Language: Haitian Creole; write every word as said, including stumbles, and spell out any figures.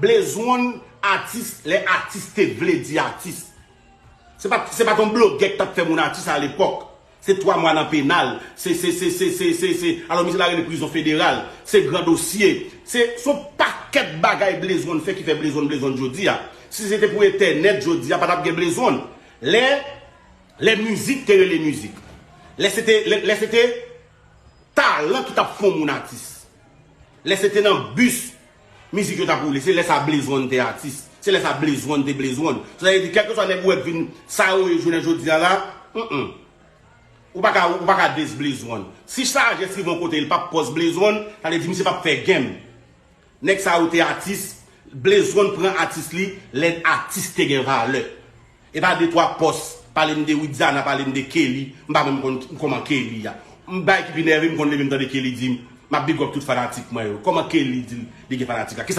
Blaze One atis lè atis te vle di atis. Se pa, se pa t yon blogè ki t ap fè moun atis alepòk. Se twa mwa nan penal. Se, se, se, se, se, se, se. Alò, misye la rele prizon federal. Se gran dosye. Se, se yon pakèt bagay Blaze One fè ki fè Blaze One, Blaze One jodi a. Si se te pou entènèt jodi a, pa t ap gen Blaze One. Lè, lè mizik te rele mizik. Lè se te, lè, lè se te talan ki t ap fè yon moun atis. Lè se te nan bis, mizik yo t ap woule. Se lè sa Blaze One te atis. Se lè sa Blaze One te Blaze One. Sa vle di, kèlkeswa nèg ou wè k vin sa yo ye jounen jodi a la, mm, mm. Ou pa ka, ou pa ka diss Blaze One. Si Sajès rive yon kote, li p ap pòs Blaze One, sa vle di misye p ap fè game. Nèg sa yo te atis, Blaze One pran atis li, lè atis te gen valè. E pa de twa pòs, pale m de Widiana, pale m de Kelly, m pa menm konn kòman Kelly a. M bay ki pi nève, m konn leve m tande Kelly di m, m ap big up tout fanatik mwen yo. Kòman Kelly di li gen fanatik la? Kisa